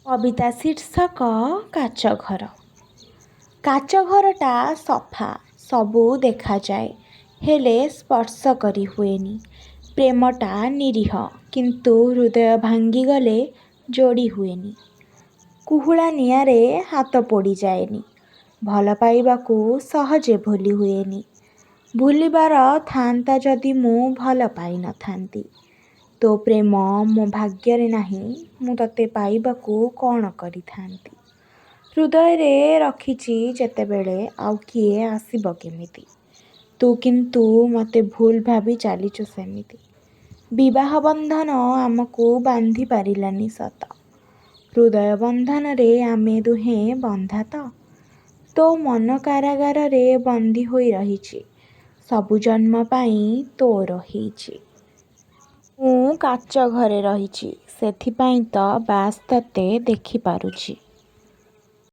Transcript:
କବିତା ଶୀର୍ଷକ କାଚଘର। କାଚଘରଟା ସଫା, ସବୁ ଦେଖାଯାଏ, ହେଲେ ସ୍ପର୍ଶ କରି ହୁଏନି। ପ୍ରେମଟା ନିରୀହ, କିନ୍ତୁ ହୃଦୟ ଭାଙ୍ଗିଗଲେ ଯୋଡ଼ି ହୁଏନି। କୁହୁଳା ନିଆଁରେ ହାତ ପୋଡ଼ି ଯାଏନି, ଭଲ ପାଇବାକୁ ସହଜେ ଭୁଲି ହୁଏନି। ଭୁଲିବାର ଥାଆନ୍ତା ଯଦି ମୁଁ ଭଲ ପାଇ ନଥାନ୍ତି। ତୋ ପ୍ରେମ ମୋ ଭାଗ୍ୟରେ ନାହିଁ, ମୁଁ ତତେ ପାଇବାକୁ କ'ଣ କରିଥାନ୍ତି? ହୃଦୟରେ ରଖିଛି ଯେତେବେଳେ, ଆଉ କିଏ ଆସିବ କେମିତି? ତୁ କିନ୍ତୁ ମତେ ଭୁଲ୍ ଭାବି ଚାଲିଛୁ ସେମିତି। ବିବାହ ବନ୍ଧନ ଆମକୁ ବାନ୍ଧି ପାରିଲାନି ସତ, ହୃଦୟ ବନ୍ଧନରେ ଆମେ ଦୁହେଁ ବନ୍ଧା ତ? ତୋ ମନ କାରାଗାରରେ ବନ୍ଦୀ ହୋଇ ରହିଛି, ସବୁ ଜନ୍ମ ପାଇଁ ତୋର ହେଇଛି। ମୁଁ କାଚଘରେ ରହିଛି, ସେଥିପାଇଁ ତ ବାସ୍ ତତେ ଦେଖିପାରୁଛି।